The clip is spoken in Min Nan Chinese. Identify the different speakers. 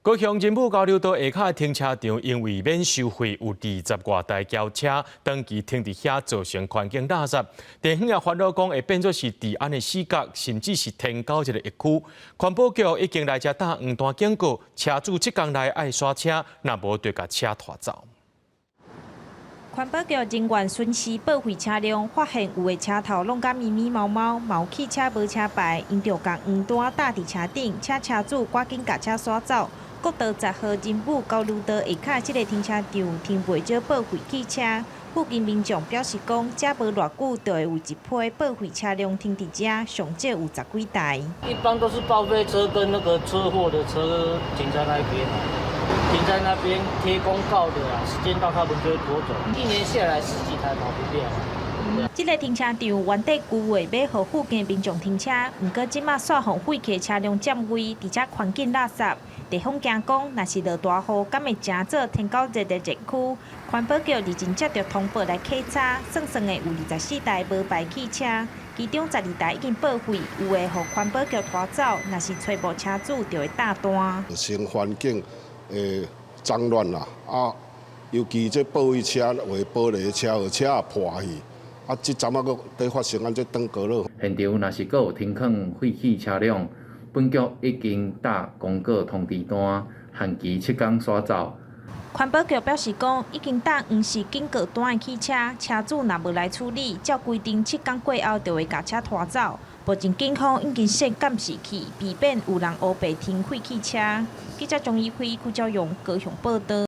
Speaker 1: 高雄仁武交流道下跤的停車場，因為免收費，有20外台轎車長期停佇遐，造成環境垃圾。地方也煩惱講會變做是治安的死角，甚至是天狗這个疫區。環保局已經來遮打黃單警告，車主7工內愛徙車，若無就共車拖走。
Speaker 2: 環保局人員巡視報廢車輛，發現有的車頭攏甲咪咪毛毛，嘛有汽車無車牌，𪜶就共黃單貼佇車頂，請車主趕緊共車徙走。國道10號仁武交流道下跤這个停車場停袂少報廢汽車，附近民眾表示講，遮無偌久就會有一批報廢車輛停佇遮，上少有十幾台。
Speaker 3: 一般都是報廢車跟那個車禍的車停在那邊，停在那邊貼公告的啦，時間到他們就會拖走。一年下來十幾台跑不掉。
Speaker 2: 這个停車場原底規劃欲予附近民眾停車，毋過這馬煞予廢棄車輛佔位，而且環境垃圾。地方驚講，若是落大雨，敢會成做天狗熱的熱區？環保局日前接著通報來稽查，算算的有24台無牌汽車，其中12台已經報廢，有的予環保局拖走，若是揣無車主，就會貼單。
Speaker 4: 成環境會髒亂啦，啊，尤其這報廢車有的玻璃車，予車也破去，啊，這陣仔閣佇發生按這轉過了。
Speaker 5: 現場若是閣有停囥廢棄車輛，本局已經貼公告通知單，限期7工徙走。
Speaker 2: 環保局表示講，已經貼黃色警告單的汽車，車主若無來處理，照規定7工過後就會共車拖走。目前警方已經設監視器，避免有人烏白停廢棄車。記者張怡輝、邱昭勇高雄報導。